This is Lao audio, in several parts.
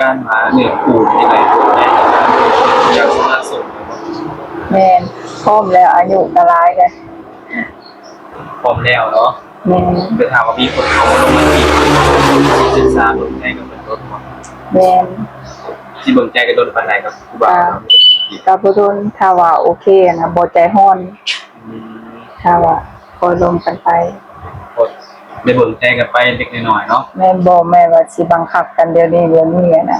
ການວ່າເນື້ອຄູ່ນີ້ໄດ້ ຢາກສະຫຼະໂສດແມ່ນບໍ່? ແມ່ນ ພ້ອມແລ້ວ ອາຍຸກໍຫຼາຍແລ້ວ. ພ້ອມແລ້ວເນາະ. ແມ່ນ. ແຕ່ຖ້າວ່າມີຄົນເຂົ້າມາລົມມາຈີບ ສຶກສາເບິ່ງໃຈກັນເບິ່ງດົນບໍ່? ແມ່ນ. ຊິເບິ່ງໃຈກັນດົນປານໃດກັບຜູ້ບ່າວ? ກໍ ກໍບໍ່ດົນ ຖ້າວ່າໂອເຄນະ ບໍ່ໃຈຮ້ອນ. ອືມ ຖ້າວ່າຄ່ອຍລົມກັນໄປ ໄດ້ເບິ່ງໃຈກັນໄປເລັກໆນ້ອຍໆເນາະ. ແມ່ນ ບໍ່ແມ່ນວ່າຊິບັງຄັບກັນດຽວນີ້ດຽວນີ້ນະ.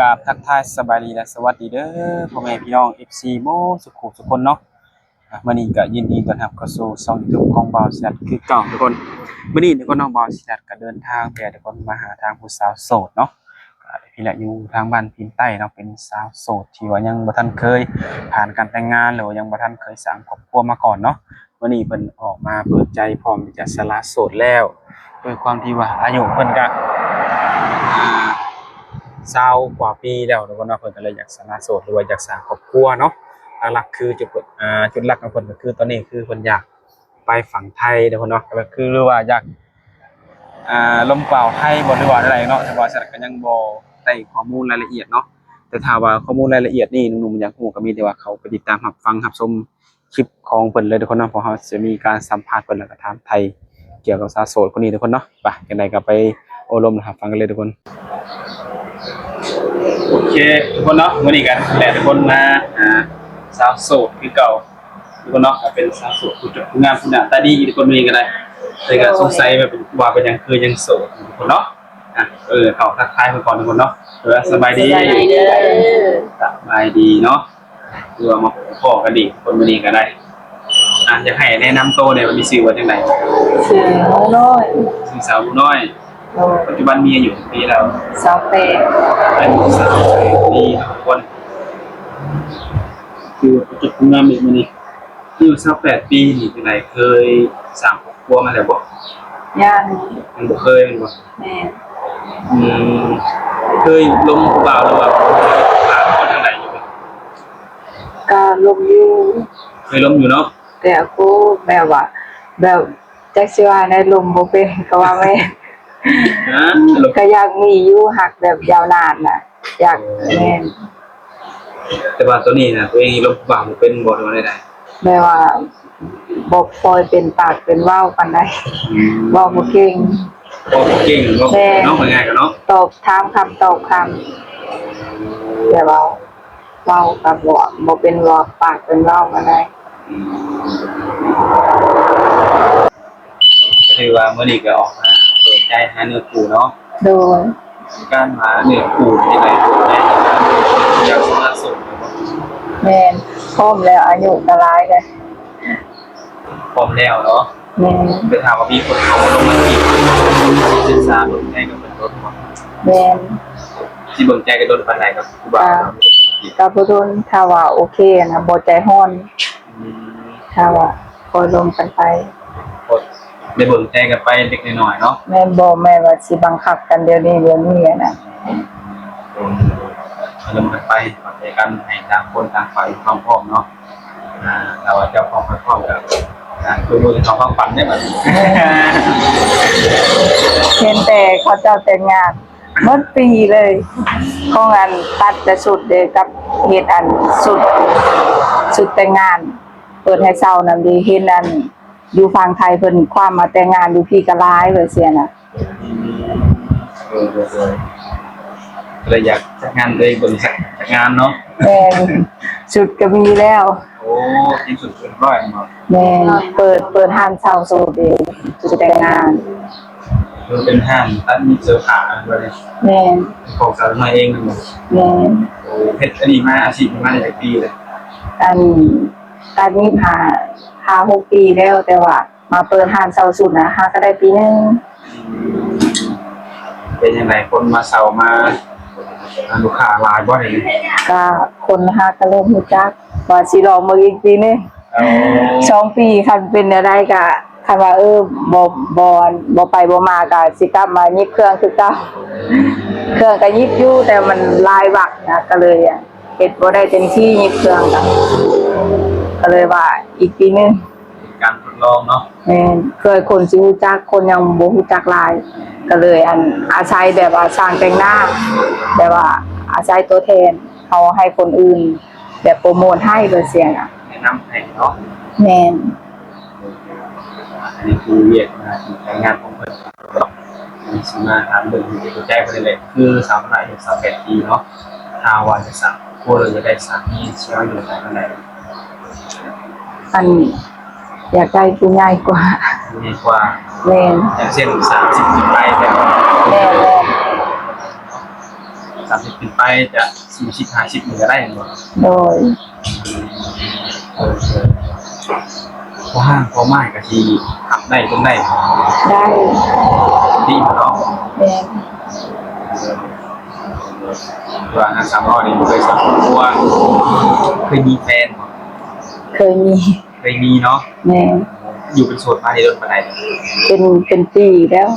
ກາບທັກທາຍສະບາຍດີ ແລະ ສະຫວັດດີເດີ ພໍ່ແມ່ພີ່ນ້ອງ ເອັຟຊີ ໝົດສຸຂູສຸຄົນເນາະ. ອ່ະ ມື້ນີ້ກໍຍິນດີຕ້ອນຮັບເຂົ້າສູ່ຊ່ອງຢູທູບຂອງບ່າວສີດັດຄືເກົ່າທຸກຄົນ. ມື້ນີ້ທຸກຄົນເນາະ ບ່າວສີດັດກໍເດີນທາງໄປທຸກຄົນ ມາຫາທາງຜູ້ສາວໂສດເນາະ. ກໍພີ່ແຫຼະ ຢູ່ທາງບ້ານພີນໃຕ້ເນາະ ເປັນສາວໂສດທີ່ວ່າຍັງບໍ່ທັນເຄີຍຜ່ານການແຕ່ງງານ ຫຼືວ່າຍັງບໍ່ທັນເຄີຍສ້າງຄອບຄົວມາກ່ອນເນາະ. ມື້ນີ້ເພິ່ນອອກມາເປີດໃຈ ພ້ອມທີ່ຈະສະຫຼະໂສດແລ້ວ ດ້ວຍຄວາມທີ່ວ່າອາຍຸເພິ່ນກະ ອ່າ ຊາວກວ່າປີແລ້ວທຸກຄົນເນາະ. ເພິ່ນກໍເລີຍຢາກສະຫຼະໂສດ ຫຼືວ່າຢາກສ້າງຄອບຄົວເນາະ. ຫຼັກໆຄືຈຸດ ອ່າ ຈຸດຫຼັກຂອງເພິ່ນກໍຄືຕອນນີ້ຄືເພິ່ນຢາກໄປຝັ່ງໄທທຸກຄົນເນາະ. ກໍຄື ຫຼືວ່າຢາກ ອ່າ ລົມບ່າວໄທບໍ່ ຫຼືວ່າແນວໃດເນາະ. ແຕ່ວ່າສະນັ້ນກໍຍັງບໍ່ໄດ້ຂໍ້ມູນລາຍລະອຽດເນາະ. ແຕ່ຖ້າວ່າຂໍ້ມູນລາຍລະອຽດນີ້ໜຸ່ມໆຢາກຮູ້ ກໍມີແຕ່ວ່າເຂົ້າໄປຕິດຕາມຮັບຟັງຮັບຊົມ ຄລິບຂອງເພິ່ນເລີຍທຸກຄົນເນາະ ເພາະເຮົາຈະມີການສຳພາດເພິ່ນ ແລ້ວກໍຖາມໄຖ່ກ່ຽວກັບສາວໂສດຄົນນີ້ທຸກຄົນເນາະ. ໄປ ຈັ່ງໃດກໍໄປໂອ້ລົມຮັບຟັງກັນເລີຍທຸກຄົນ. ໂອເຄທຸກຄົນເນາະ ມື້ນີ້ກັນແຫຼະທຸກຄົນ ມາຫາສາວໂສດຄືເກົ່າທຸກຄົນເນາະ. ກໍເປັນສາວໂສດຜູ້ງາມ ຜູ້ໜ້າຕາດີທຸກຄົນ ມື້ນີ້ກໍໄດ້ ແຕ່ກໍສົງໄສວ່າເປັນ ວ່າເປັນຫຍັງຄືຍັງໂສດທຸກຄົນເນາະ. ອ່ະ ເອີ ເຂົ້າທັກທາຍເພິ່ນກ່ອນທຸກຄົນເນາະ. ເອີ ສະບາຍດີ ສະບາຍດີເດີ ສະບາຍດີເນາະ. ຄືວ່າມາພໍ້ກັນອີກຄົນມື້ນີ້ກໍໄດ້. ອ່ະ ຢາກໃຫ້ແນະນຳໂຕແດ່ ວ່າມີຊື່ວ່າຈັ່ງໃດ? ຊື່ໜູນ້ອຍ. ຊື່ສາວໜູນ້ອຍ. ໂດຍ. ປັດຈຸບັນມີອາຍຸຈັກປີແລ້ວ? ຊາວແປດ. ອາຍຸຊາວແປດປີເນາະທຸກຄົນ. ຄືວ່າປະຈົບງາມອີກມື້ນີ້. ອາຍຸຊາວແປດປີນີ້ ເປັນໃດ ເຄີຍສ້າງຄອບຄົວມາແລ້ວບໍ່? ຍັງ. ຍັງບໍ່ເຄີຍແມ່ນບໍ່? ແມ່ນ. ອືມ ເຄີຍລົມຜູ້ບ່າວ ຫຼືວ່າຜູ້ບ່າວທາງໃດຢູ່ບໍ່? ກໍລົມຢູ່. ເຄີຍລົມຢູ່ເນາະ. ແຕ່ກໍແບບວ່າ ແບບ ຈັກຊິວ່າແນວ ລົມບໍ່ເປັນກໍວ່າແມ່ນ. ຮະ? ກໍຢາກມີຢູ່ ຮັກແບບຍາວນານນະ ຢາກ. ແມ່ນ. ແຕ່ວ່າຕອນນີ້ນະ ຕົວເອງລົມຜູ້ບ່າວບໍ່ເປັນບໍ່ ຫຼືວ່າແນວໃດ? ແບບວ່າບໍ່ຄ່ອຍເປັນປາກເປັນເວົ້າປານໃດ. ອືມ ເວົ້າບໍ່ເກັ່ງ. ເວົ້າບໍ່ເກັ່ງ ເວົ້າບໍ່ເປັນເນາະ. ແມ່ນ. ເວົ້າງ່າຍໆກັນເນາະ ຕອບຖາມຄຳຕອບຄຳ ແບບວ່າ ເວົ້າກັບບໍ່ ບໍ່ເປັນເວົ້າ ປາກເປັນເວົ້າປານໃດ. ອືມ ກໍຖືວ່າມື້ນີ້ກໍອອກມາເປີດໃຈຫາເນື້ອຄູ່ເນາະ. ໂດຍ. ການຫາເນື້ອຄູ່ນີ້ໄດ້ ຢາກສະຫຼະໂສດແມ່ນບໍ່? ແມ່ນ ພ້ອມແລ້ວ ອາຍຸກໍຫຼາຍແລ້ວ. ພ້ອມແລ້ວເນາະ. ແມ່ນ. ແຕ່ຖ້າວ່າມີຄົນເຂົ້າມາລົມມາຈີບ ສຶກສາເບິ່ງໃຈກັນເບິ່ງດົນບໍ່? ແມ່ນ. ຊິເບິ່ງໃຈກັນດົນປານໃດກັບຜູ້ບ່າວ? ກໍ ກໍບໍ່ດົນ ຖ້າວ່າໂອເຄນະ ບໍ່ໃຈຮ້ອນ. ອືມ ຖ້າວ່າຄ່ອຍລົມກັນໄປ ໄດ້ເບິ່ງໃຈກັນໄປເລັກນ້ອຍເນາະ. ແມ່ນ ບໍ່ແມ່ນວ່າຊິບັງຄັບກັນດຽວນີ້ດຽວນີ້ນະ. ອືມ ລົມກັນໄປ ເຂົ້າໃຈກັນ ໃຫ້ຕ່າງຄົນຕ່າງຝ່າຍມີຄວາມພ້ອມເນາະ. ອ່າ ຖ້າວ່າເຈົ້າພ້ອມ ຂ້ອຍພ້ອມກໍ ອ່າ ຄືມື້ເຂົາພັກຜ່ອນໄດ້ບັດນີ້. ເຫັນແຕ່ເຂົາເຈົ້າແຕ່ງງານໝົດປີເລີຍ ຂອງອັນຕັດແຕ່ຊຸດເດ້ ກັບເຮັດອັນຊຸດ ຊຸດແຕ່ງງານ ເປີດໃຫ້ເຊົ່ານັ້ນເດ້. ເຫັນອັນຢູ່ຝັ່ງໄທເພິ່ນຄວ້າມມາແຕ່ງງານ ຢູ່ພີ້ກໍຫຼາຍວ່າຊັ້ນນະ. ອືມ ເອີ ໂດຍໆ ກໍເລີຍຢາກຈັດງານ ເລີຍເບິ່ງຈັກ ຈັກງານເນາະ. ແມ່ນ ຊຸດກໍມີແລ້ວ. ໂອ້ ຕຽມຊຸດຮຽບຮ້ອຍແມ່ນບໍ່? ແມ່ນ ເປີດ ເປີດຮ້ານເຊົ່າຊຸດເອງ ຊຸດແຕ່ງງານ. ເອີ ເປັນຮ້ານຕັດເຢັບເສື້ອຜ້າແມ່ນບໍ່ນີ້? ແມ່ນ. ຂອງສາວນ້ອຍເອງແມ່ນບໍ່? ແມ່ນ. ໂອ້ ເຮັດອັນນີ້ມາ ອາຊີບນີ້ມາໄດ້ຈັກປີແລ້ວ? ອັນ ຕັດເຢັບຫ້າ ຫ້າຫົກປີແລ້ວ ແຕ່ວ່າມາເປີດຮ້ານເຊົ່າຊຸດນະ ຫາກໍໄດ້ປີໜຶ່ງ. ອືມ ເປັນຈັ່ງໃດ ຄົນມາເຊົ່າມາ ລູກຄ້າຫຼາຍບໍ່ດຽວນີ້? ກະຄົນຫາກໍເລີ່ມຮູ້ຈັກ ວ່າຊິລອງເບິ່ງອີກປີໜຶ່ງ. ໂອ້ ສອງປີ ຄັນເປັນແນວໃດກະ ຄັນວ່າ ເອີ ບໍ່ ບໍ່ ບໍ່ໄປບໍ່ມາກໍຊິກັບມາຫຍິບເຄື່ອງຄືເກົ່າ. ເຄື່ອງກໍຫຍິບຢູ່ ແຕ່ມັນຫຼາຍວັກນະ ກໍເລີຍເຮັດບໍ່ໄດ້ເຕັມທີ່ ຫຍິບເຄື່ອງກໍ ກໍເລີຍວ່າອີກປີໜຶ່ງ ເປັນການທົດລອງເນາະ. ແມ່ນ ເພື່ອຄົນຊິຮູ້ຈັກ ຄົນຍັງບໍ່ຮູ້ຈັກຫຼາຍ ກໍເລີຍ ອັນ ອາໄສແບບວ່າຊ່າງແຕ່ງໜ້າ ແບບວ່າອາໄສຕົວແທນເຮົາໃຫ້ຄົນອື່ນ ແບບໂປຣໂມດໃຫ້ແບບຊີ້ນະ ແນະນຳໃຫ້ເນາະ. ແມ່ນ. ອັນນີ້ຄືວຽກໜ້າທີ່ການງານຂອງເພິ່ນເນາະ. ອັນນີ້ຊິມາຖາມເບິ່ງໃຫ້ເຂົ້າໃຈເພິ່ນແຫຼະ ຄືສາວນ້ອຍອາຍຸຊາວແປດປີເນາະ ຖ້າວ່າຈະສ້າງຄອບຄົວ ຫຼື ຢາກໄດ້ສາມີຊ່ວຍເຫຼືອປານໃດ? ອັນ ຢາກໄດ້ຜູ້ໃຫຍ່ກວ່າ. ຜູ້ໃຫຍ່ກວ່າ. ແມ່ນ. ຢ່າງເຊັ່ນ ສາມສິບຂຶ້ນໄປແບບ. ແມ່ນໆ. ສາມສິບຂຶ້ນໄປຈະ ສີ່ສິບ ຫ້າສິບນີ້ກໍໄດ້ແມ່ນບໍ່? ໂດຍ. ເອີ ເອີ ພໍຮ່າງພໍໝາຍກໍຊິຮັບໄດ້ ເບິ່ງໄດ້. ໄດ້. ດີເນາະ. ແມ່ນ. ເອີ ວ່ານາງສາວນ້ອຍນີ້ບໍ່ເຄີຍສ້າງຄອບຄົວ ເຄີຍມີແຟນບໍ່? ເຄີຍມີ. ເຄີຍມີເນາະ. ແມ່ນ. ຢູ່ເປັນໂສດມາໄດ້ດົນປານໃດ? ເປັນ ເປັນປີແລ້ວ.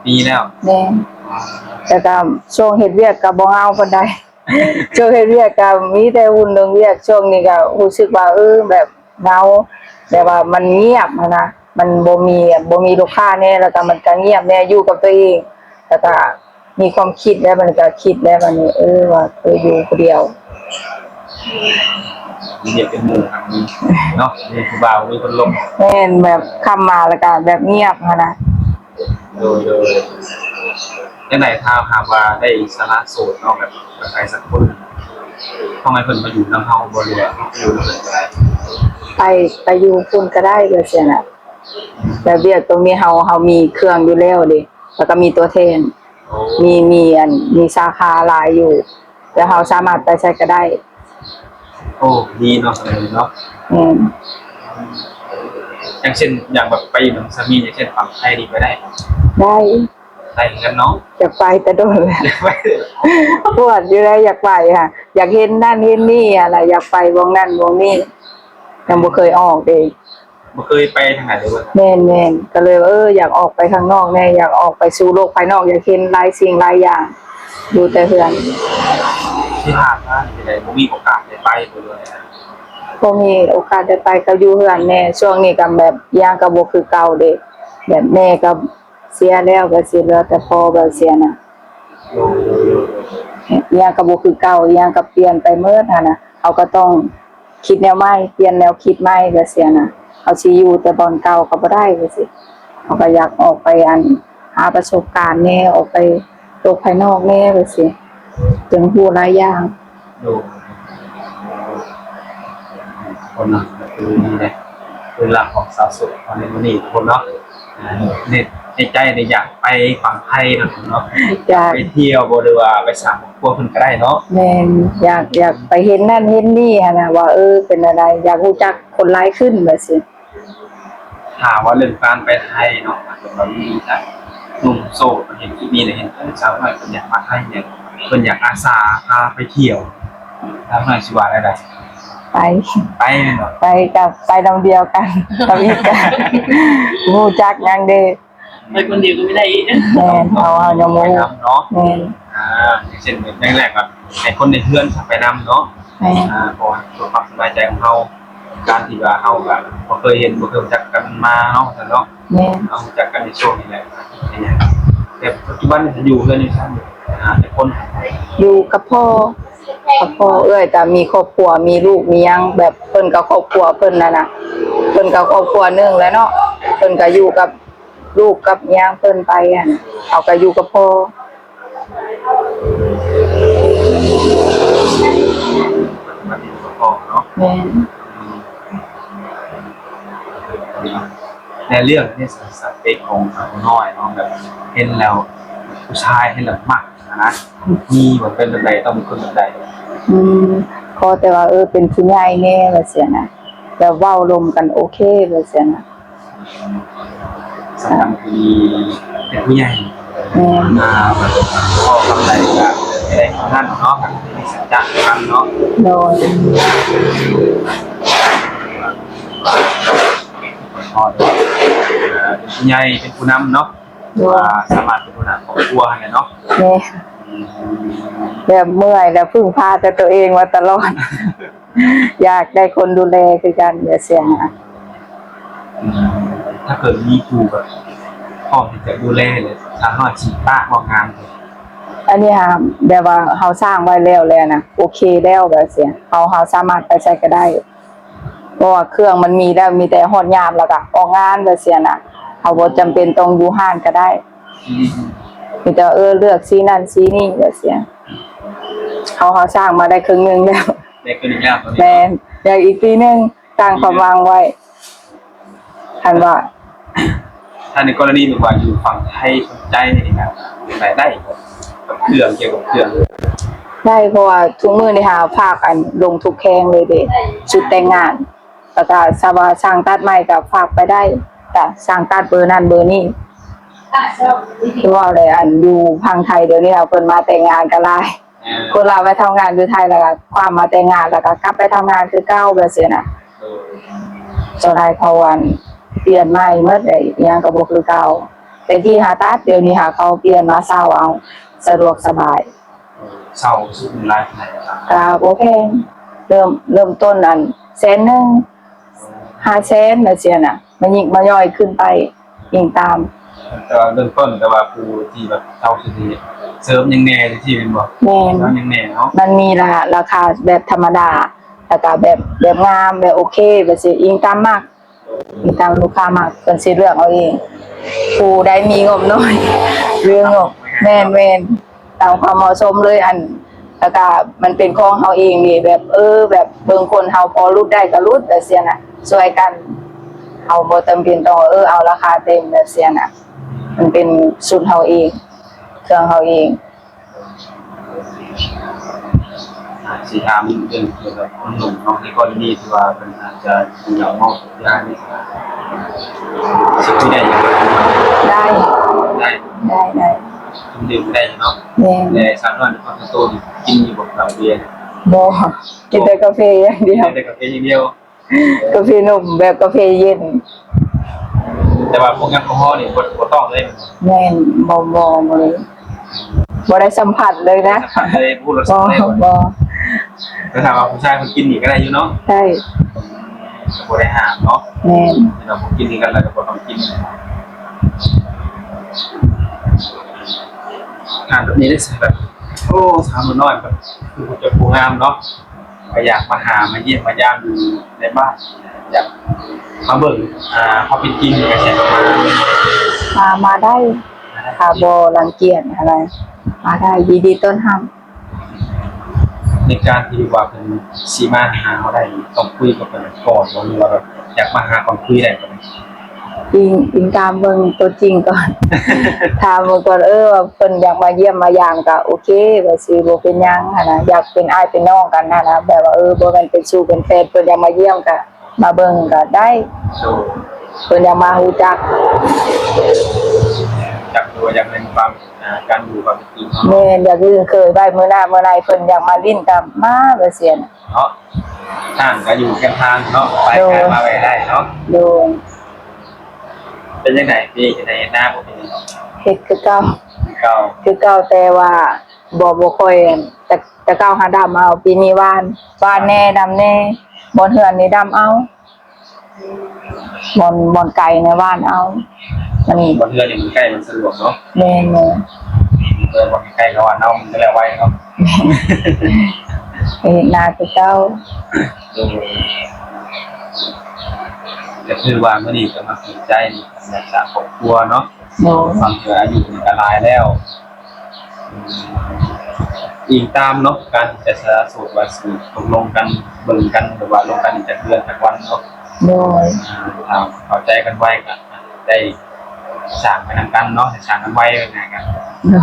ປີແລ້ວ. ແມ່ນ. ແຕ່ກໍຊ່ວງເຮັດວຽກກໍບໍ່ເຫງົາປານໃດ. ຊ່ວງເຮັດວຽກກໍມີແຕ່ວຸ່ນເລື່ອງວຽກ. ຊ່ວງນີ້ກໍຮູ້ສຶກວ່າ ເອີ ແບບເຫງົາ ແບບວ່າມັນງຽບຫັ້ນນະ ມັນບໍ່ມີ ບໍ່ມີລູກຄ້າແດ່ ແລ້ວກໍມັນກໍງຽບແດ່ ຢູ່ກັບຕົວເອງ ແລ້ວກໍມີຄວາມຄິດແລ້ວ ມັນກໍຄິດແລ້ວບັດນີ້ ເອີ ວ່າ ເອີ ຢູ່ຜູ້ດຽວ. ມີວຽກເປັນໝູ່ເນາະ ມີຜູ້ບ່າວ ມີຄົນລົມ. ແມ່ນ ແບບຄ່ຳມາແລ້ວກໍແບບງຽບຫັ້ນນະ. ໂດຍ ໂດຍ. ຈັ່ງໃດຖ້າຫາກວ່າໄດ້ອິດສະຫຼະໂສດເນາະ ແບບ ແບບໃຜສັກຄົນ ຕ້ອງໃຫ້ເພິ່ນມາຢູ່ນຳເຮົາບໍ່ ຫຼືວ່າເຮົາໄປຢູ່ນຳເພິ່ນກໍໄດ້? ໄປ ໄປຢູ່ພຸ້ນກໍໄດ້ ແບບຊີ້ນະ ແບບວຽກຕົງນີ້ເຮົາ ເຮົາມີເຄື່ອງຢູ່ແລ້ວເດ້ ແລ້ວກໍມີຕົວແທນ. ໂອ້ ມີ ມີອັນ ມີສາຂາຫຼາຍຢູ່ ແລ້ວເຮົາສາມາດໄປໃສກໍໄດ້. ໂອ້ ດີເນາະ ເນາະ. ແມ່ນ. ຢ່າງເຊັ່ນ ຢ່າງແບບໄປຢູ່ນຳສາມີ ຢ່າງເຊັ່ນຝັ່ງໄທນີ້ໄປໄດ້ບໍ່? ໄດ້. ໄດ້ຄືກັນເນາະ. ຢາກໄປແຕ່ດົນແລ້ວ ຢາກໄປ ປວດຢູ່ໃດ ຢາກໄປຫະ ຢາກເຫັນນັ້ນເຫັນນີ້ຫັ້ນນະ ຢາກໄປບ່ອນນັ້ນບ່ອນນີ້ ຍັງບໍ່ເຄີຍອອກເດ້. ບໍ່ເຄີຍໄປທາງໃດເລີຍບໍ່? ແມ່ນໆ ກໍເລີຍວ່າ ເອີ ຢາກອອກໄປຂ້າງນອກແດ່ ຢາກອອກໄປສູ່ໂລກພາຍນອກ ຢາກເຫັນຫຼາຍສິ່ງຫຼາຍຢ່າງ ຢູ່ແຕ່ເຮືອນ. ທີ່ຜ່ານມານີ້ເປັນໃດ ບໍ່ມີໂອກາດໄດ້ໄປບໍ່ ຫຼືວ່າ? ບໍ່ມີໂອກາດໄດ້ໄປ ກໍຢູ່ເຮືອນແດ່. ຊ່ວງນີ້ກໍແບບຫຍັງກໍບໍ່ຄືເກົ່າເດ້ ແບບແມ່ກໍເສຍແລ້ວ ກໍຊິເຫຼືອແຕ່ພໍ່ແບບຊີ້ນະ. ໂດຍ ໂດຍ ໂດຍ ໂດຍ. ອີຫຍັງກໍບໍ່ຄືເກົ່າ ອີຫຍັງກໍປ່ຽນໄປໝົດຫັ້ນນະ ເຮົາກໍຕ້ອງ ຄິດແນວໃໝ່ ປ່ຽນແນວຄິດໃໝ່ແບບຊີ້ນະ ເຮົາຊິຢູ່ແຕ່ບ່ອນເກົ່າກໍບໍ່ໄດ້ແບບຊີ້ ເຮົາກໍຢາກອອກໄປ ອັນ ຫາປະສົບການແດ່ ອອກໄປໂລກພາຍນອກແດ່ແບບຊີ້ ຈຶ່ງຮູ້ຫຼາຍຢ່າງ. ໂດຍ ຄົນນະ ກໍຄືນີ້ແຫຼະ ເລື່ອງລາວຂອງສາວໂສດເຮົາໃນມື້ນີ້ທຸກຄົນເນາະ. ອ່າ ໃນ ໃນໃຈນີ້ຢາກໄປຝັ່ງໄທເນາະ ຢາກ ຢາກໄປທ່ຽວບໍ່ ຫຼືວ່າໄປສ້າງຄອບຄົວເພິ່ນກໍໄດ້ເນາະ. ແມ່ນ ຢາກ ຢາກໄປເຫັນນັ້ນເຫັນນີ້ຫັ້ນນະ ວ່າ ເອີ ເປັນແນວໃດ ຢາກຮູ້ຈັກຄົນຫຼາຍຂຶ້ນແບບຊີ້. ຖ້າວ່າເລື່ອງການໄປໄທເນາະ ຖ້າເກີດວ່າມີແບບໜຸ່ມໂສດເຫັນຄລິບນີ້ແລ້ວ ເຫັນ ເອີ ສາວນ້ອຍເພິ່ນຢາກມາໄທ ເພິ່ນຢາກອາສາພາໄປທ່ຽວ ສາວນ້ອຍຊິວ່າແນວໃດ? ໄປ ໄປແມ່ນບໍ່? ໄປ ກໍໄປນຳດຽວກັນ ທຳອິດກໍຮູ້ຈັກຫຍັງເດ້. ໄປຄົນດຽວກໍບໍ່ໄດ້ອີກ. ແມ່ນ ເຮົາ ເຮົາຍັງບໍ່ຮູ້ນຳເນາະ. ແມ່ນ ອ່າ ຢ່າງເຊັ່ນ ຢ່າງແລກກໍໃຫ້ຄົນໃນເຮືອນໄປນຳເນາະ. ແມ່ນ ອ່າ ເພື່ອຄວາມສະບາຍໃຈຂອງເຮົາ ການທີ່ວ່າເຮົາກໍບໍ່ເຄີຍເຫັນ ບໍ່ເຄີຍຮູ້ຈັກກັນມາເນາະ ວ່າຊັ້ນເນາະ. ແມ່ນ ເຮົາຮູ້ຈັກກັນໃນຊ່ວງນີ້ແຫຼະ. ແຕ່ປັດຈຸບັນນີ້ຢູ່ເຮືອນຢູ່ໃສ? ອ່າ ຈັກຄົນ? ຢູ່ກັບພໍ່ ກັບພໍ່. ເອື້ອຍກໍມີຄອບຄົວ ມີລູກ ມີຫຍັງ ແບບເພິ່ນກໍຄອບຄົວເພິ່ນນັ້ນນະ ເພິ່ນກໍຄອບຄົວໜຶ່ງແລ້ວເນາະ ເພິ່ນກໍຢູ່ກັບລູກກັບຫຍັງເພິ່ນໄປຫັ້ນ ເຮົາກໍຢູ່ກັບພໍ່. ແມ່ນ ແຕ່ເລື່ອງນີ້ ສະເປັກຂອງສາວນ້ອຍເນາະ ແບບເຫັນແລ້ວ ຜູ້ຊາຍເຫັນແລ້ວມັກຫັ້ນນະ ມີບໍ່? ເປັນແບບໃດ? ຕ້ອງເປັນຄົນແບບໃດ? ອືມ ຂໍແຕ່ວ່າ ເອີ ເປັນຜູ້ໃຫຍ່ແດ່ ວ່າຊັ້ນນະ ແບບເວົ້າລົມກັນໂອເຄ ວ່າຊັ້ນນະ. ສຳຄັນຄືເປັນຜູ້ໃຫຍ່. ແມ່ນ ອ່າ ເວົ້າຄຳໃດກໍໃຫ້ໄດ້ຄຳນັ້ນເນາະ ມີສັດຈະນຳເນາະ. ໂດຍ. ພໍ່ເນາະ ເປັນຜູ້ໃຫຍ່ ເປັນຜູ້ນຳເນາະ ໂດຍ ວ່າສາມາດເປັນຫົວໜ້າຄອບຄົວຫັ້ນແຫຼະເນາະ ແມ່ນ ອືມ ແບບເມື່ອຍແລ້ວ ເພິ່ງພາແຕ່ຕົວເອງມາຕະຫຼອດ ຢາກໄດ້ຄົນດູແລຄືກັນ ແບບຊີ້ນະ ອືມ ຖ້າເກີດມີຜູ້ແບບພ້ອມທີ່ຈະດູແລ ແລ້ວສາວນ້ອຍຊິປະອອກງານ ອັນນີ້ຫາ ແບບວ່າເຮົາສ້າງໄວ້ແລ້ວແຫຼະນະ ໂອເຄແລ້ວ ແບບຊີ້ ເຮົາ ເຮົາສາມາດໄປໃສກະໄດ້ ເພາະວ່າເຄື່ອງມັນມີແລ້ວ ມີແຕ່ຮອດຍາມແລ້ວກະອອກງານ ແບບຊີ້ນະ ເຮົາບໍ່ຈຳເປັນຕ້ອງຢູ່ຮ້ານກະໄດ້ ອືມ ມີແຕ່ ເອີ ເລືອກສີນັ້ນສີນີ້ ແບບຊີ້ ເຮົາ ເຮົາສ້າງມາໄດ້ເຄິ່ງໜຶ່ງແລ້ວ ໄດ້ເຄິ່ງໜຶ່ງແລ້ວ ຕອນນີ້ ແມ່ນ ເນາະ ເຫຼືອອີກປີໜຶ່ງ ຕັ້ງຄວາມຫວັງໄວ້ ຄັນວ່າ ຖ້າໃນກໍລະນີແບບວ່າຢູ່ຝັ່ງໄທ ຝັ່ງໄທນີ້ກະໄດ້ ໄດ້ບໍ່ ກັບເຄື່ອງ ກ່ຽວກັບເຄື່ອງ ໄດ້ ເພາະວ່າທຸກມື້ນີ້ຫາຝາກອັນລົງທຸກແຂວງເລີຍເດ ຊຸດແຕ່ງງານ ແລ້ວກະຖ້າວ່າຊ່າງຕັດໃໝ່ກະຝາກໄປໄດ້ ກະຊ່າງຕັດເບີນັ້ນເບີນີ້ ຄືວ່າແຫຼະ ອັນຢູ່ຝັ່ງໄທດຽວນີ້ເພິ່ນມາແຕ່ງງານກະຫຼາຍ ເອີ ຄົນລາວໄປທຳງານຢູ່ໄທ ແລ້ວກະຄວາມມາແຕ່ງງານ ແລ້ວກະກັບໄປທຳງານຄືເກົ່າ ແບບຊີ້ນະ ເອີ ສ່ວນຫຼາຍເຂົາອັນປ່ຽນໃໝ່ໝົດ ແລ້ວອີ່ຫຍັງກະບໍ່ຄືເກົ່າ ແຕ່ທີ່ຫາຕັດ ດຽວນີ້ຫາເຂົາປ່ຽນມາເຊົ່າເອົາ ສະດວກສະບາຍ ເຊົ່າຊຸດໜຶ່ງຫຼາຍປານໃດຄະ? ກະບໍ່ແພງ ເລີ່ມ ເລີ່ມຕົ້ນອັນແສນໜຶ່ງ ຫ້າແສນ ແບບຊີ້ນະ ມາຍິກມາຍ່ອຍຂຶ້ນໄປ ອີງຕາມ ແຕ່ວ່າເລີ່ມຕົ້ນ ແຕ່ວ່າຜູ້ທີ່ແບບເຊົ່າຊິໄດ້ເສີມຫຍັງແດ່ຈັ່ງຊີ້ແມ່ນບໍ່? ແມ່ນ ເສີມຫຍັງແດ່ເນາະ ມັນມີລາ ລາຄາແບບທຳມະດາ ແລ້ວກະແບບ ແບບງາມ ແບບໂອເຄ ແບບຊີ້ ອີງຕາມມັກ ອີງຕາມລູກຄ້າມັກ ເພິ່ນຊິເລືອກເອົາເອງ ຜູ້ໃດມີງົບໜ້ອຍ ຫຼືງົບ ແມ່ນໆ ຕາມຄວາມເໝາະສົມເລີຍ ອັນ ແລ້ວກະມັນເປັນຂອງເຮົາເອງເດ ແບບ ເອີ ແບບເບິ່ງຄົນເຮົາພໍຫຼຸດໄດ້ກະຫຼຸດ ແບບຊີ້ນະ ຊ່ວຍກັນ ເຮົາບໍ່ຈຳເປັນຕ້ອງ ເອີ ເອົາລາຄາເຕັມ ແບບຊີ້ນະ ມັນເປັນຊຸດເຮົາເອງ ເຄື່ອງເຮົາເອງ ອາ ຊິຖາມເລື່ອງກ່ຽວກັບໜຸ່ມໆເນາະ ໃນກໍລະນີທີ່ວ່າເພິ່ນອາດຈະກິນເຫຼົ້າເນາະ ຢານີ້ ຊິກິນໄດ້ຢູ່ບໍ່? ໄດ້ ໄດ້ ໄດ້ ໄດ້ ກິນດື່ມໄດ້ເນາະ ແມ່ນ ແລະສາວນ້ອຍຄອນໂຕນີ້ກິນຢູ່ບໍ່ເຫຼົ້າເບຍ? ບໍ່ ກິນແຕ່ກາເຟຢ່າງດຽວ ກິນແຕ່ກາເຟຢ່າງດຽວ ກາເຟໜຸ່ມ ແບບກາເຟເຢັນ ແຕ່ວ່າພວກແອລກໍຮໍນີ້ບໍ່ ບໍ່ຕ້ອງເລີຍ ແມ່ນ ບໍ່ ບໍ່ ບໍ່ເລີຍ ບໍ່ໄດ້ສຳຜັດເລີຍນະ ບໍ່ໄດ້ສຳຜັດເລີຍ ບໍ່ຮູ້ລົດຊາດເລີຍ ບໍ່ ບໍ່ ແຕ່ຖ້າວ່າຜູ້ຊາຍເພິ່ນກິນນີ້ກະໄດ້ຢູ່ເນາະ ໄດ້ ກະບໍ່ໄດ້ຫ້າມເນາະ ແມ່ນ ແຕ່ວ່າຜູ້ກິນຄືກັນແລ້ວກະບໍ່ຕ້ອງກິນ ອ່າ ແບບນີ້ເດ້ ແບບ ໂອ້ ສາວໜຸ່ມນ້ອຍ ແບບ ຄືຜູ້ເຈົ້າຜູ້ງາມເນາະ ກະຢາກມາຫາມາຢ້ຽມມາຢາມຢູ່ໃນບ້ານ ຢາກມາເບິ່ງ ອ່າ ຄວາມເປັນຈິງ ກະຊິມາ ມາ ມາໄດ້ ຖ້າບໍ່ລັງກຽດຫັ້ນນະ ມາໄດ້ ຍິນດີຕ້ອນຮັບ ໃນການທີ່ວ່າເພິ່ນຊິມາຫາເຮົາໄດ້ ຕ້ອງຄຸຍກັບເພິ່ນກ່ອນບໍ່ ຫຼືວ່າແບບຢາກມາຫາກ່ອນຄຸຍໄດ້ບໍ່? ອີງ ອີງຕາມເບິ່ງຕົວຈິງກ່ອນ ຖາມເບິ່ງກ່ອນ ເອີ ວ່າເພິ່ນຢາກມາຢ້ຽມມາຢາມກະໂອເຄ ວ່າຊິບໍ່ເປັນຫຍັງຫັ້ນນະ ຢາກເປັນອ້າຍເປັນນ້ອງກັນຫັ້ນນະ ແບບວ່າ ເອີ ບໍ່ແມ່ນເປັນຊູ່ເປັນແຟນ ເພິ່ນຢາກມາຢ້ຽມກະມາເບິ່ງກະໄດ້ ໂດຍ ເພິ່ນຢາກມາຮູ້ຈັກ ຢາກຮູ້ ຢາກເຫັນຄວາມ ອ່າ ການຢູ່ຄວາມເປັນຈິງເນາະ ແມ່ນ ຢາກລຶ້ງເຄີຍໄວ້ ມື້ໜ້າມື້ໃນເພິ່ນຢາກມາຫຼິ້ນກະມາ ວ່າຊັ້ນເນາະ ທາງກະຢູ່ແຄມທາງເນາະ ໄປ ໂດຍ ມາໄວໄດ້ເນາະ ໂດຍ ເປັນຈັ່ງໃດ ປີນີ້ເຮັດໄຮ່ເຮັດນາບໍ່ ເຮັດຄືເກົ່າ ຄືເກົ່າ ຄືເກົ່າ ແຕ່ວ່າບໍ່ ບໍ່ຄ່ອຍ ແຕ່ ແຕ່ເກົ່າຫາດຳເອົາ ປີນີ້ຫວ່ານ ຫວ່ານແດ່ ດຳແດ່ ບ່ອນເຮືອນນີ້ດຳເອົາ ບ່ອນ ບ່ອນໄກນະຫວ່ານເອົາ ອັນນີ້ ບ່ອນເຮືອນນີ້ມັນໃກ້ ມັນສະດວກເນາະ ແມ່ນໆ ເອີ ບ່ອນໃກ້ກະຫວ່ານເອົາ ມັນກະແລ້ວໄວເນາະ ເຮັດນາຄືເກົ່າ ໂດຍ ກະຖືວ່າມື້ນີ້ກະມາເປີດໃຈ ການສ້າງຄອບຄົວເນາະ ໂດຍ ບາງເທື່ອອາຍຸມັນກະຫຼາຍແລ້ວ ອີງຕາມເນາະ ການທີ່ຈະສະຫຼະໂສດວ່າຊິຕົກລົງກັນເບິ່ງກັນ ຫຼືວ່າລົມກັນຈັກເດືອນຈັກວັນເນາະ ໂດຍ ອ່າ ຖ້າເຂົ້າໃຈກັນໄວກະໄດ້ສ້າງໄປນຳກັນເນາະ ໄດ້ສ້າງກັນໄວ ງ່າຍກັນ ໂດຍ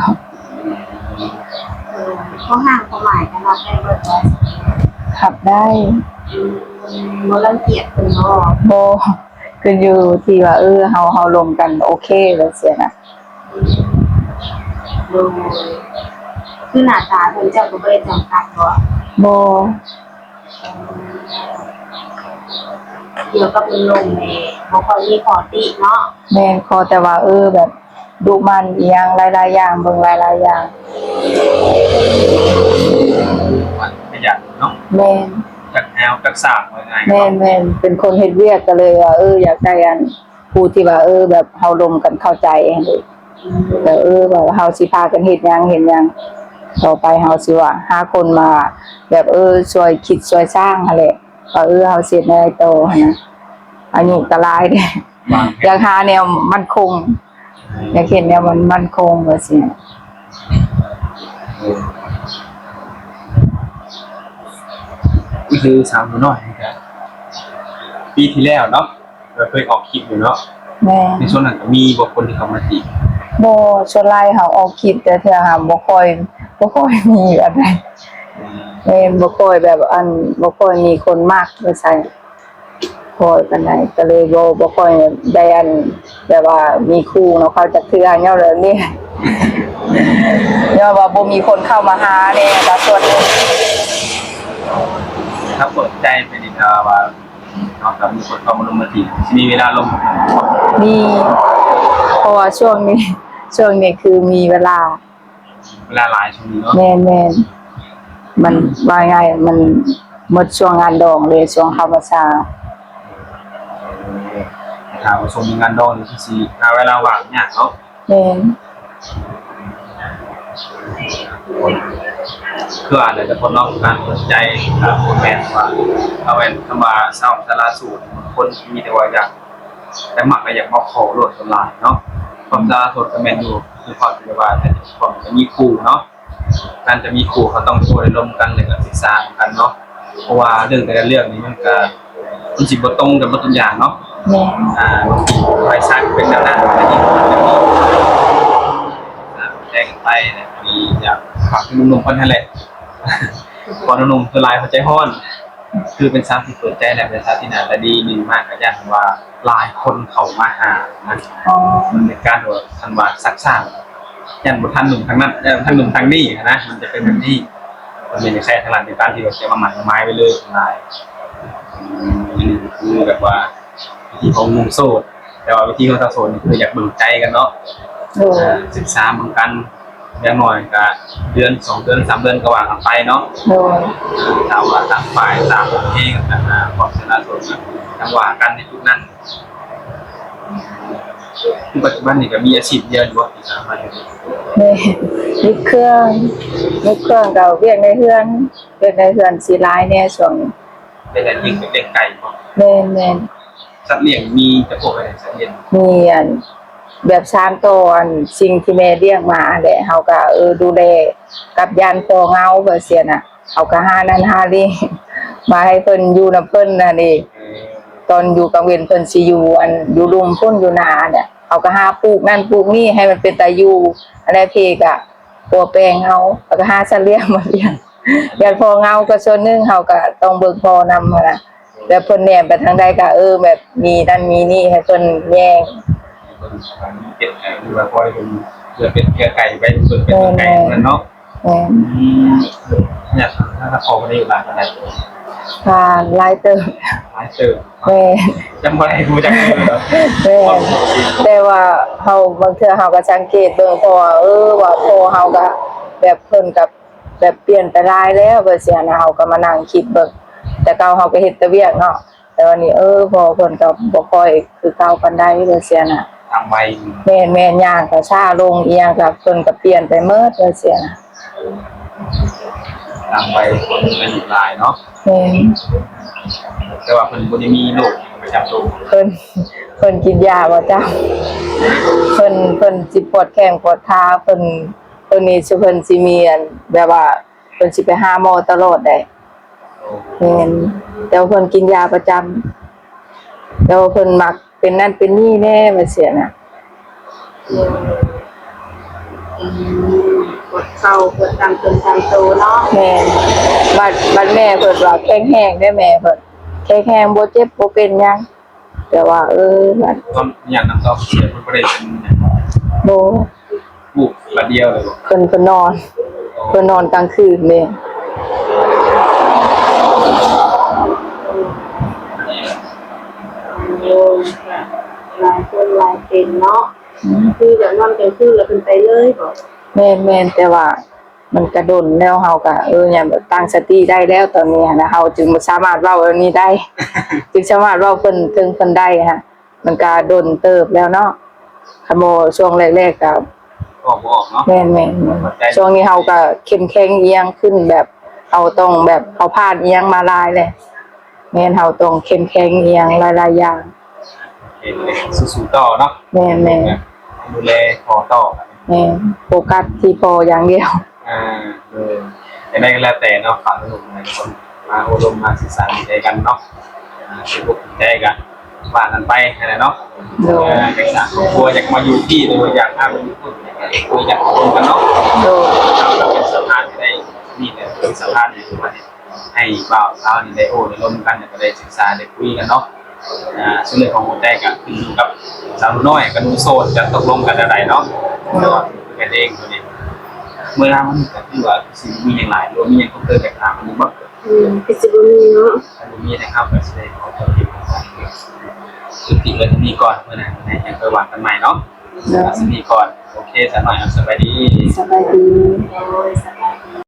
ເອີ ຂໍ້ຫ້າມຄວາມໝາຍກະຮັບໄດ້ເບິດບໍ່? ຮັບໄດ້ ອືມ ບໍ່ລັງກຽດເພິ່ນບໍ່? ບໍ່ ຂຶ້ນຢູ່ທີ່ວ່າ ເອີ ເຮົາ ເຮົາລົມກັນໂອເຄ ແບບຊີ້ນະ ໂດຍ ຄືໜ້າຕາເພິ່ນເຈົ້າກະບໍ່ໄດ້ຈຳກັດບໍ່? ບໍ່ ກ່ຽວກັບເລື່ອງນມນີ້ບໍ່ຄ່ອຍມີຂໍ້ຕິເນາະ. ແມ່ນ ຂໍແຕ່ວ່າ ເອີ ແບບດຸໝັ່ນອີ່ຫຍັງຫຼາຍໆຢ່າງ ເບິ່ງຫຼາຍໆຢ່າງ. ຂະຫຍັນເນາະ. ແມ່ນ. ຈັກແນວຈັກສາງ ວ່າງ່າຍໆ. ແມ່ນໆ ເປັນຄົນເຮັດວຽກ ກໍເລີຍວ່າ ເອີ ຢາກໄດ້ອັນ ຜູ້ທີ່ວ່າ ເອີ ແບບເຮົາລົມກັນເຂົ້າໃຈຫັ້ນເດ. ແລ້ວ ເອີ ວ່າເຮົາຊິພາກັນເຮັດຫຍັງ ເຮັດຫຍັງ ຕໍ່ໄປເຮົາຊິວ່າຫາຄົນມາແບບ ເອີ ຊ່ວຍຄິດຊ່ວຍສ້າງຫັ້ນແຫຼະ ວ່າ ເອີ ເຮົາຊິເຮັດແນວໃດຕໍ່ຫັ້ນນະ. ອາຍຸກໍຫຼາຍເດ້ ຢາກຫາແນວໝັ້ນຄົງ ຢາກເຮັດແນວມັນໝັ້ນຄົງວ່າຊີ້. ຄືສາວໜູນ້ອຍນີ້ກະ ປີທີ່ແລ້ວເນາະ ກໍເຄີຍອອກຄລິບຢູ່ເນາະ. ແມ່ນ. ໃນຊ່ວງນັ້ນກໍມີບໍ່ຄົນທີ່ເຂົ້າມາຈີບ? ບໍ່ ສ່ວນຫຼາຍເຮົາອອກຄລິບແຕ່ເທື່ອຫາບໍ່ຄ່ອຍ ບໍ່ຄ່ອຍມີອັນໃດ. ອືມ. ແມ່ນ ບໍ່ຄ່ອຍແບບ ອັນ ບໍ່ຄ່ອຍມີຄົນມັກວ່າຊັ້ນ ຄ່ອຍປານໃດ ກໍເລີຍບໍ່ ບໍ່ຄ່ອຍໄດ້ ອັນ ແບບວ່າມີຄູ່ນຳເຂົາຈັກເທື່ອ ຍ້ອນແບບນີ້ ຍ້ອນວ່າບໍ່ມີຄົນເຂົ້າມາຫາແດ່ ບາງສ່ວນ. ຖ້າເປີດໃຈໄປນີ້ ຖ້າວ່າ ເນາະ ຖ້າມີຄົນເຂົ້າມາລົມມະຕິ ຊິມີເວລາລົມ? ມີ ເພາະວ່າຊ່ວງນີ້ ຊ່ວງນີ້ຄືມີເວລາ ເວລາຫຼາຍຊ່ວງນີ້ເນາະ. ແມ່ນໆ ມັນ ວ່າງ່າຍ ມັນໝົດຊ່ວງງານດອງເລີຍ ຊ່ວງເຂົ້າພັນສາ. ເອີ ຖ້າວ່າຊ່ວງມີງານດອງນີ້ ຄືຊິຫາເວລາວ່າງຍາກເນາະ. ແມ່ນ. ຄືວ່າແຫຼະ ແຕ່ຄົນເນາະ ການເປີດໃຈ ການບໍ່ແມ່ນວ່າ ເອົາແມ່ນຄຳວ່າສາວສາລາໂສດ ຄົນທີ່ມີແຕ່ວ່າຢາກ ແຕ່ມັກກໍຢາກມາຂໍໂລດສ່ວນຫຼາຍເນາະ. ຄວາມສາລາໂສດກໍແມ່ນຢູ່ ຄືຄວາມທີ່ວ່າ ຄວາມຈະມີຄູ່ເນາະ. ການຈະມີຄູ່ ເຮົາຕ້ອງໂຕໄດ້ລົມກັນ ແລ້ວກໍສຶກສານຳກັນເນາະ. ເພາະວ່າເລື່ອງແຕ່ລະເລື່ອງນີ້ ມັນກໍ ມັນຊິບໍ່ຕົງກັນເບິດທຸກຢ່າງເນາະ. ແມ່ນ. ອ່າ ບາງທີຝ່າຍຊາຍກໍເປັນແນວນັ້ນ ບາງທີກໍເປັນແບບນີ້ ແຕ່ງໄປນະ. ອັນນີ້ຢາກຝາກເຖິງໜຸ່ມໆເພິ່ນຫັ້ນແຫຼະ ເພາະໜຸ່ມໆສ່ວນຫຼາຍເຂົາໃຈຮ້ອນ. ຄືເປັນສາວທີ່ເປີດໃຈ ແລະ ເປັນສາວທີ່ໜ້າຕາດີ ໜຶ່ງມາກໍຢ້ານວ່າຫຼາຍຄົນເຂົ້າມາຫານະ. ອໍ. ມັນເປັນການທີ່ວ່າ ຄັນວ່າຊັກຊ້າ ຢ້ານບໍ່ທັນໜຸ່ມທາງນັ້ນ ຢ້ານບໍ່ທັນໜຸ່ມທາງນີ້ນະ ມັນຈະເປັນແບບນີ້. ມັນເປັນໃນສາຍທາງຫຼັງ ເປັນການທີ່ວ່າຈະມາໝັ້ນໝາຍໄວ້ເລີຍຫຼາຍ. ອືມ ອັນນີ້ຄືແບບວ່າວິທີຂອງໜຸ່ມໂສດ ແຕ່ວ່າວິທີຂອງສາວໂສດນີ້ຄືຢາກເບິ່ງໃຈກັນເນາະ. ໂດຍ. ເອີ ສຶກສາເບິ່ງກັນ ຢ່າງໜ້ອຍກະເດືອນ ສອງເດືອນ ສາມເດືອນ ກໍວ່າກັນໄປເນາະ. ໂດຍ. ຖ້າວ່າທາງຝ່າຍສາວໂອເຄກັນນະ ຄວາມສາມາດສົມ ຈັ່ງວ່າກັນໃນຈຸດນັ້ນ. ຄືປັດຈຸບັນນີ້ກໍມີອາຊີບດຽວຢູ່ບໍ່ທີ່ສາມາດເຮັດໄດ້? ແມ່ນ ເຮັດເຄື່ອງ ເຮັດເຄື່ອງກໍວຽກໃນເຮືອນ ວຽກໃນເຮືອນຊິຫຼາຍແດ່ຊ່ວງນີ້. ເປັນອາຊີບເປັນເລ້ງໄກ່ບໍ່? ແມ່ນໆ. ສັດລ້ຽງມີຈະພວກໃດສັດລ້ຽງ? ມີອັນ ແບບສານຕໍ່ອັນສິ່ງທີ່ແມ່ລ້ຽງມາຫັ້ນແຫຼະ ເຮົາກໍ ເອີ ດູແລກັບຢ້ານພໍ່ເຫງົາ ແບບຊີ້ນະ ເຮົາກໍຫານັ້ນຫານີ້ມາໃຫ້ເພິ່ນຢູ່ນຳເພິ່ນຫັ້ນເດ. ເອີ ຕອນຢູ່ກາງເວັນເພິ່ນຊິຢູ່ອັນ ຢູ່ລຸ່ມພຸ້ນ ຢູ່ນາຫັ້ນແຫຼະ ເຮົາກໍຫາປູກນັ້ນປູກນີ້ໃຫ້ມັນເປັນຕາຢູ່ ອັນໃດເພກະປົວແປງເຮົາ ແລ້ວກໍຫາສັດລ້ຽງມາລ້ຽງ ຢ້ານພໍ່ເຫງົາກໍສ່ວນໜຶ່ງ ເຮົາກໍຕ້ອງເບິ່ງພໍ່ນຳຫັ້ນນະ. ແລ້ວເພິ່ນແນມໄປທາງໃດກໍ ເອີ ແບບມີນັ້ນມີນີ້ໃຫ້ເພິ່ນແຍງ ເປັນ ເອີ ຫຼືວ່າພໍໃຫ້ເພິ່ນເພື່ອເປັນເຄືອໄກ່ໄປ ເພິ່ນເປັນເຄືອໄກ່ນັ້ນເນາະ. ແມ່ນ. ອືມ ຍາກ ຖ້າຂໍບໍ່ໄດ້ຢູ່ຫຼາຍປານໃດ? ກໍຫຼາຍເຕີບ. ຫຼາຍເຕີບ. ແມ່ນ. ຈຳບໍ່ໄດ້ ຮູ້ຈັກເລີຍ. ແມ່ນ. ແຕ່ວ່າເຮົາ ບາງເທື່ອເຮົາກໍສັງເກດເບິ່ງ ເພາະວ່າ ເອີ ວ່າພໍ່ເຮົາກໍແບບ ເພິ່ນກໍ ແບບປ່ຽນໄປຫຼາຍແລ້ວ ແບບຊີ້ນະ ເຮົາກໍມານັ່ງຄິດເບິ່ງ ແຕ່ເກົ່າເຮົາກໍເຮັດແຕ່ວຽກເນາະ ແຕ່ວ່ານີ້ ເອີ ພໍ່ເພິ່ນກໍບໍ່ຄ່ອຍຄືເກົ່າປານໃດ ແບບຊີ້ນະ ຕາມໄວ. ແມ່ນໆ ຍ່າງກໍຊ້າລົງ ອີ່ຫຍັງກໍເພິ່ນກໍປ່ຽນໄປໝົດ ແບບຊີ້ນະ ຕາມໄວ ຄົນອາຍຸຫຼາຍເນາະ. ແມ່ນ. ແຕ່ວ່າເພິ່ນບໍ່ໄດ້ມີໂລກປະຈຳໂຕ? ເພິ່ນ ເພິ່ນກິນຢາປະຈຳ ເພິ່ນ ເພິ່ນຊິປວດແຂ້ງປວດຂາ ເພິ່ນ ເພິ່ນນີ້ຊິ ເພິ່ນຊິມີອັນ ແບບວ່າ ເພິ່ນຊິໄປຫາໝໍຕະຫຼອດໃດ໋. ໂອ້ ແມ່ນ ແຕ່ວ່າເພິ່ນກິນຢາປະຈຳ ແຕ່ວ່າເພິ່ນມັກເປັນນັ້ນເປັນນີ້ແດ່ ວ່າຊີ້ນະ. ອືມ ອືມ ປວດເຂົ່າປວດຕາມຕົນຕາມໂຕເນາະ. ແມ່ນ ບັດ ບັດແມ່ເພິ່ນວ່າແຂງແຮງເດ້ ແມ່ເພິ່ນແຂງແຮງ ບໍ່ເຈັບບໍ່ເປັນຫຍັງ. ແຕ່ວ່າ ເອີ ບັດ ຕອນ ຫຍັງນຳ ຕອນເສຍ ເພິ່ນບໍ່ໄດ້ເປັນຫຍັງ? ບໍ່. ປູບບາດດຽວເລີຍບໍ່? ເພິ່ນ ເພິ່ນນອນ ເພິ່ນນອນກາງຄືນເດ້. ອືມ. ເນາະ ອືມ ຄືຢາກນອນກາງຄືນແລ້ວເພິ່ນໄປເລີຍບໍ? ແມ່ນໆ ແຕ່ວ່າມັນກະດົນແລ້ວ ເຮົາກະ ເອີ ຍັງແບບຕັ້ງສະຕິໄດ້ແລ້ວຕອນນີ້ຫັ້ນນະ ເຮົາຈຶ່ງສາມາດເວົ້າແບບນີ້ໄດ້ ຈຶ່ງສາມາດເວົ້າເພິ່ນ ເຖິງເພິ່ນໄດ້ຫັ້ນ ມັນກະດົນເຕີບແລ້ວເນາະ ຄັນບໍ່ຊ່ວງແລກໆກະ ເວົ້າບໍ່ອອກເນາະ. ແມ່ນໆໆ ເຂົ້າໃຈ ຊ່ວງນີ້ເຮົາກະເຂັ້ມແຂງອີ່ຫຍັງຂຶ້ນ ແບບເຮົາຕ້ອງແບບ ເຮົາຜ່ານອີ່ຫຍັງມາຫຼາຍແລ້ວ ແມ່ນ ເຮົາຕ້ອງເຂັ້ມແຂງອີ່ຫຍັງຫຼາຍໆຢ່າງ. ໂອເຄ ສູ້ໆຕໍ່ເນາະ. ແມ່ນໆ ແມ່ນ ດູແລພໍ່ຕໍ່. ແມ່ນ ໂຟກັສທີ່ພໍ່ຢ່າງດຽວ. ອ່າ ໂດຍ ຈັ່ງໃດກໍແລ້ວແຕ່ເນາະ ຝາກໜຸ່ມໆມາໂອ້ລົມມາສຶກສາດູໃຈກັນເນາະ ອ່າ ຖືກອົກຖືກໃຈກໍວ່າກັນໄປຫັ້ນແຫຼະເນາະ. ໂດຍ ເອີ ຢາກສ້າງຄອບຄົວ ຢາກມາຢູ່ພີ້ ຫຼືວ່າຢາກຫາຢູ່ພຸ້ນ ຢາກຄຸຍ ຢາກລົມກັນເນາະ. ໂດຍ ເປັນສະພານທີ່ໄດ້ ນີ້ແຫຼະ ເປັນສະພານທີ່ວ່າ ໃຫ້ບ່າວສາວນີ້ໄດ້ໂອ້ໄດ້ລົມກັນ ແລ້ວກໍໄດ້ສຶກສາໄດ້ຄຸຍກັນເນາະ. ອ່າ ສ່ວນເລື່ອງຂອງຫົວໃຈກໍຂຶ້ນຢູ່ກັບສາວໜູນ້ອຍກັບໜູໂສດ ຈະຕົກລົງກັນແນວໃດເນາະ. ແຕ່ວ່າເປັນກັນເອງຕົວນີ້ ເວລາມັນກໍຄືວ່າຊິມີຫຍັງຫຼາຍ ຫຼືວ່າມີຫຍັງເພີ່ມເຕີມຢາກຖາມເພິ່ນບໍ່? ອືມ ຄືຊິບໍ່ມີເນາະ. ຖ້າບໍ່ມີນະ ເຮົາກໍຊິໄດ້ຂໍຕົວເອງ ຍຸຕິໄວ້ເທົ່ານີ້ກ່ອນ ເມື່ອນັ້ນແລ້ວຈັ່ງຄ່ອຍວ່າກັນໃໝ່ເນາະ. ໂດຍ ເທົ່ານີ້ກ່ອນ. ໂອເຄ ສາວນ້ອຍ ສະບາຍດີ. ສະບາຍດີ.